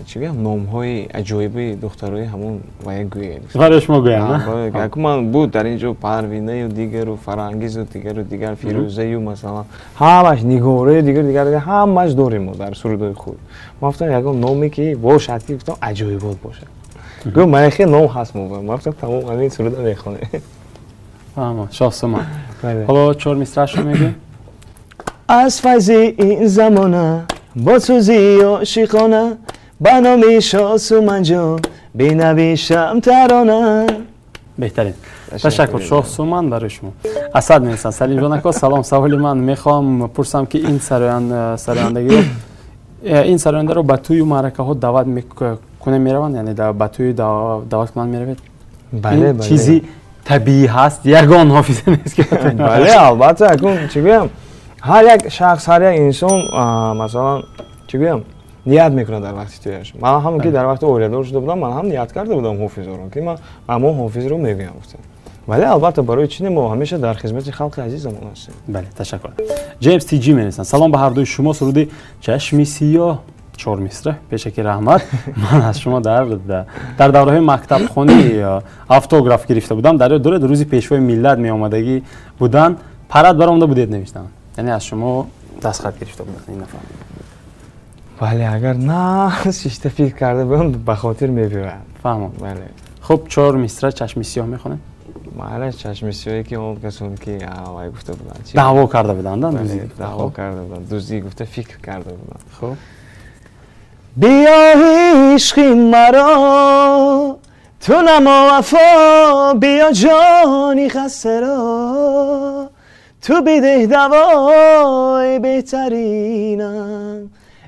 чӣ гӯям, номҳои аҷоиби духтарои ҳамун ва як гӯед. Барои шумо гӯям. Яку ман буд дар ин ҷо Парвинаю дигару Фарангизу дигару дигар, Фирӯзаю, масалан, ҳамаш Нигораю дигар дигар, ҳамаш дорем мо дар сурудҳои худ. Ман гуфтам, ягон номе ки бошад, ки гуфтам аҷоибот бошад. Гӯ, ман хел ном ҳаст мо. Ман гуфтам, тамом, ҳамин суруда мехонем. Фаҳмам, Шоҳсуман. Ҳоло чор мисраашро мегӯем. Аз файзи ин замона бо сӯзи ошиқона ба номи Шоҳсуманҷон бинавишам тарона. Беҳтарин, ташаккур, Шоҳсуман барои шумо. Асад менависанд: Салимҷон ако, салом. Саволи ман, мехоҳам пурсам, ки ин сарояндагиро, ин сарояндаро ба тӯю маъракаҳо даъват кунем, мераванд, яъне ба тӯю даъват кунанд, меравед? Бале. Чизи табиӣ ҳаст, ягон ҳофиза нест ки Бале, албатта, акун чӣ гӯям, ҳар як шахс, ҳар як инсон, масалан, чӣ гӯям, ният мекунад дар вақти тӯяш. Ман ҳам ки дар вақти оиладор шуда будам, ман ҳам ният карда будам ҳофизоро, ки ман ҳамон ҳофизро мегӯям, гуфтам. Бале, албатта, барои чӣ не, мо ҳамеша дар хизмати халқи азизамон ҳастем. Бале, ташаккур. Ҷеймс Тиҷи менависанд: салом ба ҳардуи шумо, суруди чашми сиёҳ. Чор мисра, пешаки раҳмат. Ман аз шумо дар давраҳои мактабхонӣ автограф гирифта будам. Дар ёд доред, рӯзи Пешвои миллат меомадагӣ буданд, парад баромада будед, навиштам, яъне аз шумо дастхат гирифта буданд ин нафар. Бале, агар на шишта фикр карда будам, ба хотир мебиёяд. Фаҳмам. Бале. Хуб, чор мисра «Чашми сиёҳ» мехонем. Бале, «Чашми сиёҳе» ки он касон ки вай гуфта буданд. Даъво карда буданд. Даъво карда буданд, дуздӣ гуфта фикр карда буданд. Хуб. Биё, ишқи маро ту намо вафо, биё, ҷони хастаро ту бидеҳ давои беҳтаринам,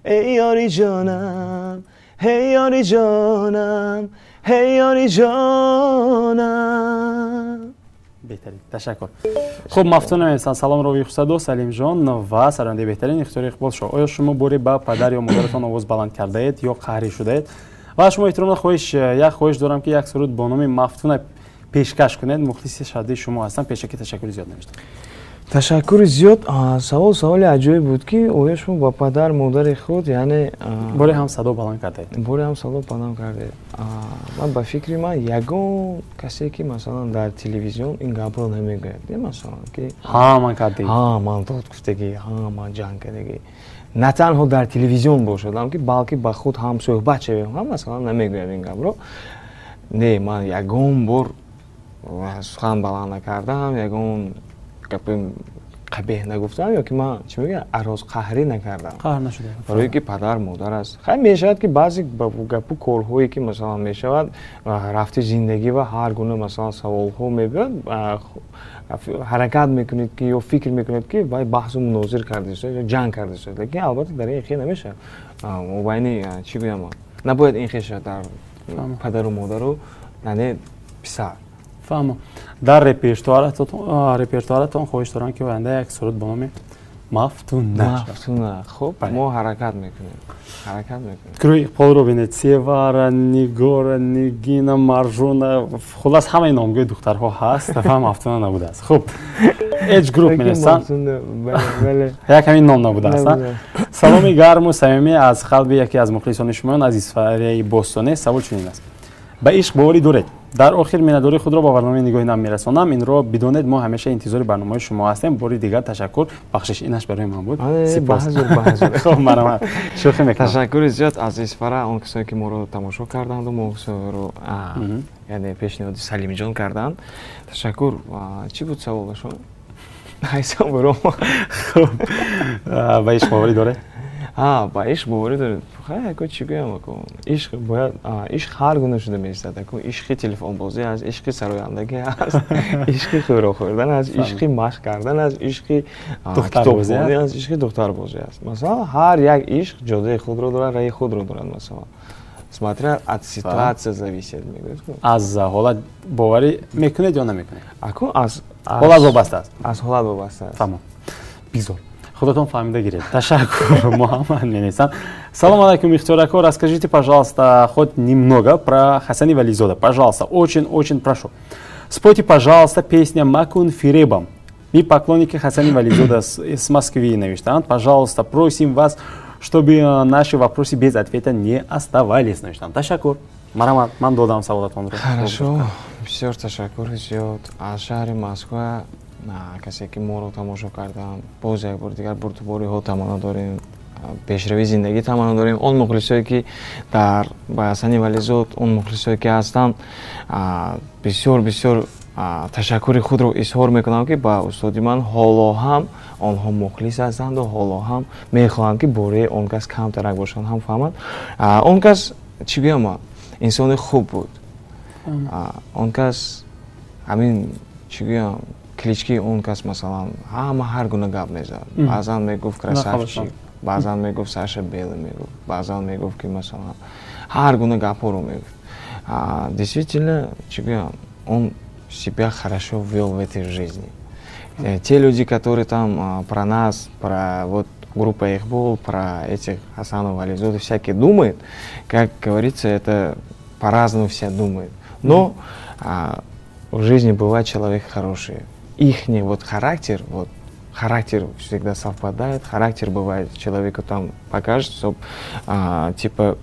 эй ёри ҷонам, эй ёри ҷонам, эй ёри ҷонам. Беҳтарин, ташаккур. Хуб, Мафтуна менависанд: «Салом, ровии хушсадо Салимҷон ва сарояндаи беҳтарин Ихтиёри Иқболшоҳ. Оё шумо боре ба падар ё модаратон овоз баланд кардаед ё қаҳрӣ шудаед? Ва шумо эҳтиромна хоҳиш, як хоҳиш дорам, ки як суруд бо номи «Мафтуна» пешкаш кунед. Мухлиси шадиди шумо ҳастам. Пешакӣ ташаккури зиёд», навиштам. Ташаккури зиёд. Савол саволи аҷоиб буд, ки оё шумо ба падар модари худ, яъне боре ҳам садо баланд кардаед? Боре ҳам садо баланд кардаед. Ман, ба фикри ман, ягон касе ки, масалан, дар телевизион ин гапро намегӯяд, масалан, ки «Ҳа, ман кардем». «Ҳа, ман дод гуфтагӣ, ҳа, ман ҷанг кардагӣ», на танҳо дар телевизион бошадам, ки балки ба худ ҳам суҳбат шавем ҳам, масалан, намегӯяд ин гапро. Не, ман ягон бор сухан баланд накардам, ягон гапи қабеҳ нагуфтам ё ки ман чӣ мегӯям, ароз қаҳрӣ накардам. Қаҳр нашуда. Барое ки падар модар аст. Хай, мешавад, ки баъзе гапу корҳое ки, масалан, мешавад, рафти зиндагӣ ва ҳар гуна, масалан, саволҳо мебиёд, ҳаракат мекунед ки ё фикр мекунед, ки вай баҳсу мунозир кардааст ё ҷанг кардааст, лекин албатта дар ин хел намешавад. Мобайни, чӣ гӯям, набояд ин хел шавад дар падару модару, яъне писар. Фаҳмо. Дар репертуаратон хоҳиш дорам, ки оянда як суруд бо номи «Мафтуна». «Мафтуна». Хуб, мо ҳаракат мекунем, ҳаракат мекунем. Гурӯҳи Иқболро бинед: Севара, Нигора, Нигина, Маржуна, хуллас, ҳамаи номгӯи духтарҳо ҳаст ва Мафтуна набудааст. Хуб, Эҷ груп менависанд, як ҳамин ном набудааст. «Саломи гарму самимӣ аз қалби яке аз мухлисони шумоён аз Исфараи Бостонӣ. Савол чунин аст: ба ишқ боварӣ доред? Дар охир миннатдории худро ба барномаи «Нигоҳи нав» мерасонам. Инро бидонед, мо ҳамеша интизори барномаи шумо ҳастем. Бори дигар ташаккур». Бахшиш, инаш барои ман буд. Хуб, марҳамат, шӯхӣ мекунам. Ташаккури зиёд аз Исфара, он касое ки моро тамошо карданду моро, яъне пешниҳоди Салимҷон карданд. Ташаккур. Чӣ буд саволашон? Ҳайсам буром. Хуб, ба ишқ боварӣ доред? Ба ишқ боварӣ доред. Хай, ако, чӣ гӯям, ако, ишқ бояд, ишқ ҳар гуна шуда меистад, ако. Ишқи телефонбозӣ аст, ишқи сарояндагӣ аст, ишқи хӯрок хӯрдан аст, ишқи машқ кардан аст, ишқи китобхонӣ аст, ишқи духтарбозӣ аст. Масалан, ҳар як ишқ ҷодаи худро дорад, раҳи худро дорад. Масалан, смотря от ситуация зависит, мегӯяд. Аз ҳолат боварӣ мекунед ё намекунед? Ако, аз ҳолат вобаста аст. Аз ҳолат вобаста аст. Тамом, бигзор худатон фаҳмида гиред. Ташаккур. Муҳаммад менависанд: «Салом алайкум, Ихтиёр ако, расскажите, пожалуйста, хоть немного про Хасани Вализода, пожалуйста, очень очень прошу. Спойте, пожалуйста, песня «Макун фиребам». Мы поклонники Хасани Вализода с Москвы», навиштанд. «Пожалуйста, просим вас, чтобы наши вопросы без ответа не оставались», навиштанд. Ташаккур, марҳамат, ман додам саволатонро. Хорошо, бисёр ташаккури зиёд. Аз шаҳри Москва касе ки моро тамошо карданд, боз як бори дигар бурдубориҳо таманно дорем, пешравии зиндагӣ таманно дорем. Он мухлисое ки дар ба Ҳасани Вализод, он мухлисое ки ҳастанд, бисёр бисёр ташаккури худро изҳор мекунам, ки ба устоди ман ҳоло ҳам онҳо мухлис ҳастанду ҳоло ҳам мехоҳанд, ки бораи он кас камтарак бошанд ҳам фаҳманд. Он кас, чӣ гӯям, инсони хуб буд. Он кас ҳамин, чӣ гӯям, клички он кас, масалан, ҳама ҳар гуна гап мезад. Баъзан мегуфт красавчик, баъзан мегуфт Саша Белый, мегуфт, баъзан мегуфт, ки, масалан, ҳар гуна гапҳоро мегуфт. Действительно, чӣ гӯям, он себя хорошо вел в этой жизни. Те люди, которые там про нас, про вот группа Иқбол, про этих Хасанов, Вализода всякие думают, как говорится, это по-разному все думают. Но в жизни бывает человек хороший. Ихний вот характер, вот Характер всегда совпадает, характер бывает, человеку там покажет, чтоб, типа,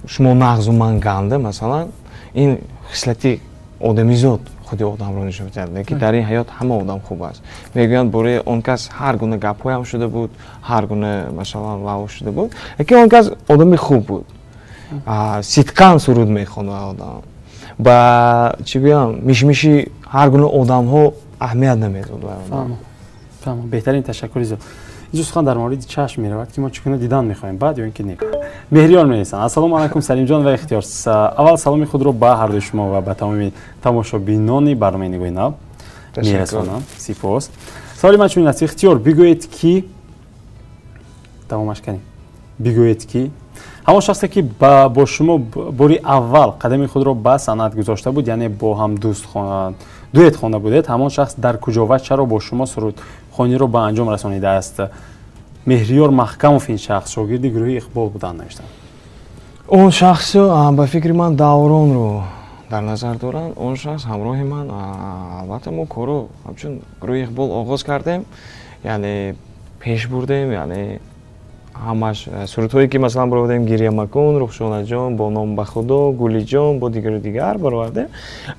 шумо нағзу ман ганда, масалан, ин хислати одамизод худи одамро нишон медиҳад, лекин дар ин ҳаёт ҳама одам хуб аст. Мегӯянд, бораи он кас ҳар гуна гапҳоям шуда буд, ҳар гуна, масалан, вао шуда буд, лекин он кас одами хуб буд. Сидқан суруд мехонад одам. Ба чӣ гӯям, мишмиши ҳар гуна одамҳо аҳамият намедод. Фаҳмам, беҳтарин, ташаккури зиёд. Инҷо сухан дар мавриди чашм меравад, ки мо чӣ гуна дидан мехоҳем, бад ё ин ки нек. Меҳриёр менависанд: ассалому алайкум, Салимҷон ва Ихтиёр. Аввал саломи худро ба ҳардуи шумо ва ба тамоми тамошобинони барномаи «Нигоҳи нав» мерасонам. Сипос. Саволи ман чунин аст: Ихтиёр, бигӯед, ки давомаш канем, бигӯед, ки ҳамон шахсе, ки бо шумо бори аввал қадами худро ба санъат гузошта буд, яъне бо ҳам дӯст дуэт хонда будед, ҳамон шахс дар куҷо ва чаро бо шумо сурудхониро ба анҷом расонидааст? Меҳриёр Маҳкамов. Ин шахс шогирди гурӯҳи Иқбол буданд, навиштанд. Он шахс, ба фикри ман, Давронро дар назар доранд. Он шахс ҳамроҳи ман, албатта, мо корро ҳамчун гурӯҳи Иқбол оғоз кардем, яъне пеш бурдем, яъне ҳамаш сурудҳое, ки, масалан, баровардем: «Гиря макун», «Рухшонаҷон», «Бо ном ба Худо», «Гулиҷон», бо дигару дигар баровардем.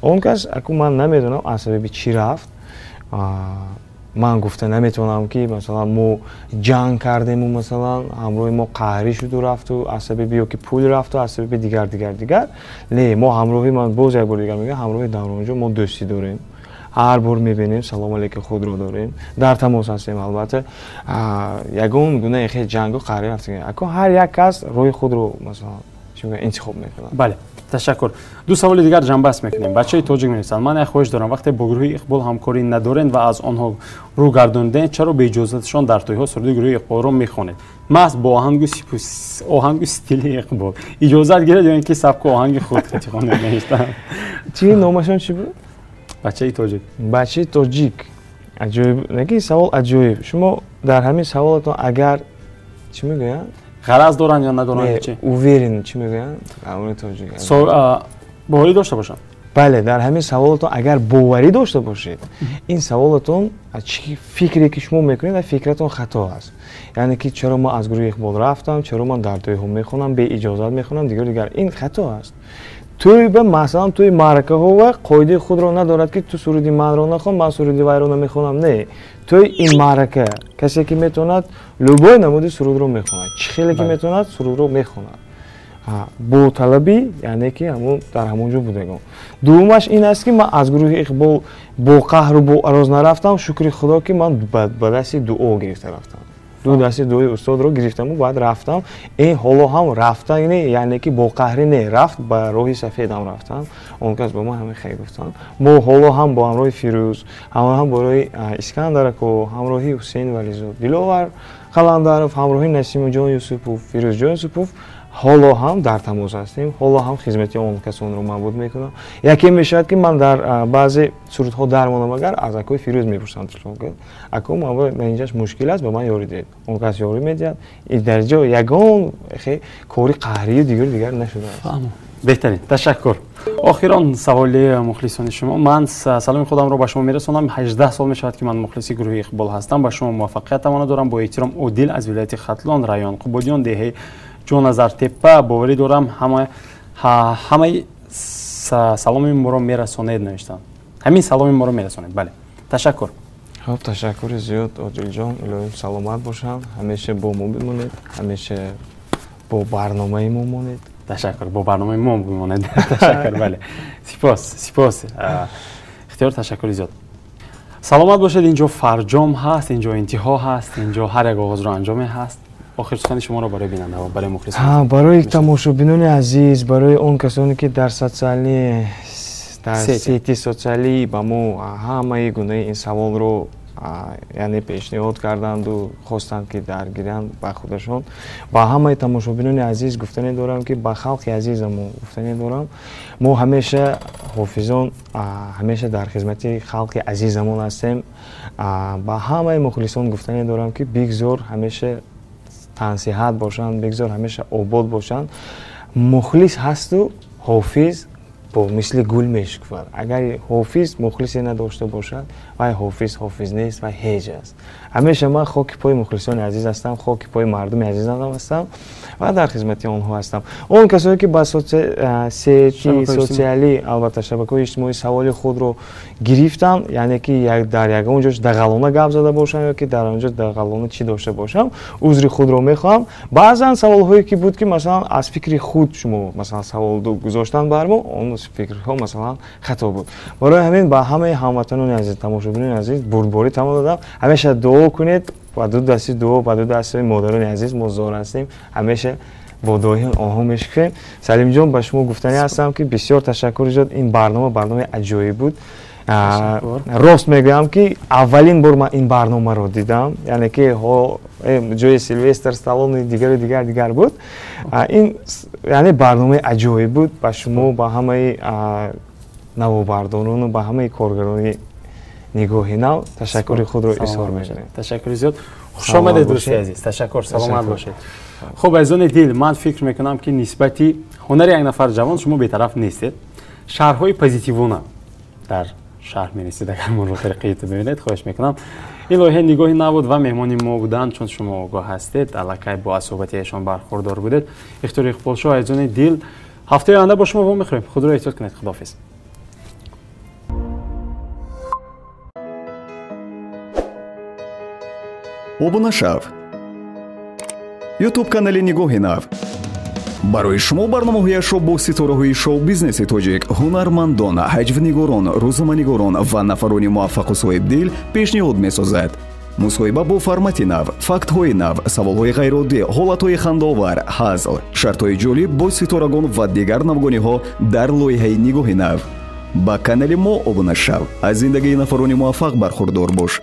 Он кас аку ман намедонам, аз сабаби чӣ рафт. Ман гуфта наметавонам, ки, масалан, мо ҷанг кардему, масалан, ҳамроҳи мо қаҳрӣ шуду рафту, аз сабаби ё ки пул рафту, аз сабаби дигар, дигар, дигар. Не, мо ҳамроҳи, ман боз як бор дигар мегӯям, ҳамроҳи Давронҷон мо дӯстӣ дорем. Ҳар бор мебинем, салому алейки худро дорем, дар тамос ҳастем. Албатта, ягон гуна хе ҷангу қаҳрӣ рафта, ако ҳар як кас роҳи худро, масалан, интихоб мекунад. Бале, ташаккур. Ду саволи дигар ҷамъбаст мекунем. Бачаи тоҷик менависанд: ман як хоҳиш дорам. Вақте бо гурӯҳи Иқбол ҳамкорӣ надоред ва аз онҳо рӯ гардондед, чаро бе иҷозаташон дар тӯйҳо суруди гурӯҳи Иқболро мехонед, маҳз бо оҳангу стили Иқбол? Иҷозат гиред ё ин ки сабку оҳанги худ хонед, навиштанд. Чӣ номашон чӣ буд? Бачаи тоҷик. Бачаи тоҷик, аҷоиб, лекин савол аҷоиб. Шумо дар ҳамин саволатон агар чӣ мегӯянд, ғараз доранд ё надоранд? Чӣ уверен, чӣ мегӯянд амри тоҷик, боварӣ дошта бошанд. Бале, дар ҳамин саволатон агар боварӣ дошта бошед, ин саволатон, чӣ фикре ки шумо мекунед, фикратон хато аст. Яъне ки чаро ман аз гурӯҳи Иқбол рафтам, чаро ман дар тӯйҳо мехонам, беиҷозат мехонам, дигар, дигар, ин хато аст. Тӯй ба, масалан, тӯи маъракаҳо ва қоидаи худро надорад, ки ту суруди манро нахон, ман суруди вайро намехонам. Не, тӯй ин маърака, касе ки метавонад, любой намуди сурудро мехонад, чӣ хеле ки метавонад, сурудро мехонад, бо талаби, яъне ки ҳамун дар ҳамон ҷо будагон. Дуввумаш ин аст, ки ман аз гурӯҳи Иқбол бо қаҳру бо ароз нарафтам. Шукри Худо, ки ман ба дасти дуо гирифта рафтам. Ду дасти дуои устодро гирифтаму баъд рафтам. Ин ҳоло ҳам рафта, яъне ки бо қаҳрӣ не, рафт, ба роҳи сафедам рафтам. Он кас ба ман ҳамин хел гуфтанд. Мо ҳоло ҳам бо ҳамроҳи Фирӯз, ҳам бо роҳи Искандарако, ҳамроҳи Ҳусейн Вализод, Диловар Қаландаров, ҳамроҳи Насимуҷон Юсупов, Фирӯзҷон Юсупов ҳоло ҳам дар тамос ҳастем. Ҳоло ҳам хизмати он касонро ман мекунам. Яке мешавад, ки ман дар баъзе сурудҳо дармонам, агар аз акои Фирӯз мепурсам телефон кунад: «Ако, ман инҷаш мушкил аст, ба ман ёрӣ диҳед». Он кас ёрӣ медиҳад. Дар ҷо ягон кори қаҳрию дигару дигар нашудааст. Беҳтарин, ташаккур. Охирон саволи мухлисони шумо: ман саломи худамро ба шумо мерасонам. 18 сол мешавад, ки ман мухлиси гурӯҳи Иқбол ҳастам. Ба шумо муваффақият таманно дорам. Бо эҳтиром, Одил аз вилояти Хатлон, район Қубодиён, деҳаи Ҷоназартепа. Боварӣ дорам, ҳамаи саломи моро мерасонед, навиштанд. Ҳамин саломи моро мерасонед. Бале, ташаккур. Хуб, ташаккури зиёд, Одилҷон. Илоҳим, саломат бошанд, ҳамеша бо мо бимонед, ҳамеша бо барномаи мо монед. Ташаккур, бо барномаи мо бимонед. Ташаккур, бале, сипос, сипос, Ихтиёр, ташаккури зиёд, саломат бошед. Инҷо фарҷом ҳаст, инҷо интиҳо ҳаст, инҷо ҳар як оғозро анҷоме ҳаст. Охир сухани шуморо барои бинандаҳо, барои мухлисон. Барои тамошобинони азиз, барои он касоне, ки дар социальный, дар сети социалӣ ба мо ҳамаи гунаи ин саволро, яъне, пешниҳод карданду хостанд, ки даргиранд ба худашон, ба ҳамаи тамошобинони азиз гуфтане дорам, ки ба халқи азизамо гуфтане дорам: мо ҳамеша, ҳофизон, ҳамеша дар хизмати халқи азизамон ҳастем. Ба ҳамаи мухлисон гуфтане дорам, ки бигзор ҳамеша тансиҳат бошанд, бигзор ҳамеша обод бошанд. Мухлис ҳасту ҳофиз бо мисли гул мешукуфад. Агар ҳофиз мухлисе надошта бошад, вай ҳофиз ҳофиз нест, вай ҳеҷ аст. Ҳамеша ман хоки пои мухлисони азиз ҳастам, хоки пои мардуми азизам ҳастам ва дар хизмати онҳо ҳастам. Он касое ки ба соцсети социалӣ, албатта шабакаҳои иҷтимоӣ саволи худро гирифтанд, яъне ки дар ягон ҷош дағалона гап зада бошам ё ки дар он ҷо дағалона чӣ дошта бошам, узри худро мехоҳам. Баъзан саволҳое ки буд, ки масалан аз фикри худ шумо масалан савол гузоштанд бар мо, он фикрҳо масалан хато буд. Барои ҳамин ба ҳамаи ҳамватанони азиз, тамошобинони азиз бурдборӣ тамом додам. Ҳамеша дуо кунед, ба ду дасти дуо, ба ду дасти модарони азиз мо зор ҳастем, ҳамеша бо дуои онҳо мешукрем. Салимҷон, ба шумо гуфтанӣ ҳастам, ки бисёр ташаккури зиёд. Ин барнома барномаи аҷоиб буд. Рост мегӯям, ки аввалин бор ман ин барномаро дидам, яъне ки ҷои Силвестр Сталлони дигару дигар дигар буд. Ин яъне барномаи аҷоиб буд. Ба шумо, ба ҳамаи навобардорону ба ҳамаи коргарони нигоҳи нав ташаккури худро изҳор мекунем. Ташаккури зиёд. Хуш омадед, дӯсти азиз. Ташаккур, саломат бошед. Хуб, азизони дил, ман фикр мекунам, ки нисбати ҳунари як нафар ҷавон шумо бетараф нестед. Шарҳҳои позитивона дар шарҳ менависед, агар моро тариқи ютуб мебинед, хоҳиш мекунам. Ин лоиҳаи нигоҳи нав буд ва меҳмони мо буданд, чун шумо огоҳ ҳастед, аллакай бо суҳбати эшон бархурдор будед. Ихтиёри Иқболшоҳ, азизони дил, ҳафтаи оянда бо шумо вомехӯрем. Худро эҳтиёт кунед. Худоҳофиз. Обуна шав. Ютуб канали Нигоҳи нав барои шумо барномаҳояшро бо ситораҳои шоу-бизнеси тоҷик, ҳунармандон, ҳаҷвнигорон, рӯзноманигорон ва нафарони муваффақу соҳибдил пешниҳод месозад. Мусоҳиба бо формати нав, фактҳои нав, саволҳои ғайриоддӣ, ҳолатҳои хандаовар, ҳазл, шартҳои ҷолиб бо ситорагон ва дигар навгониҳо дар лоиҳаи Нигоҳи нав. Ба канали мо обуна шав, аз зиндагии нафарони муваффақ бархурдор бош.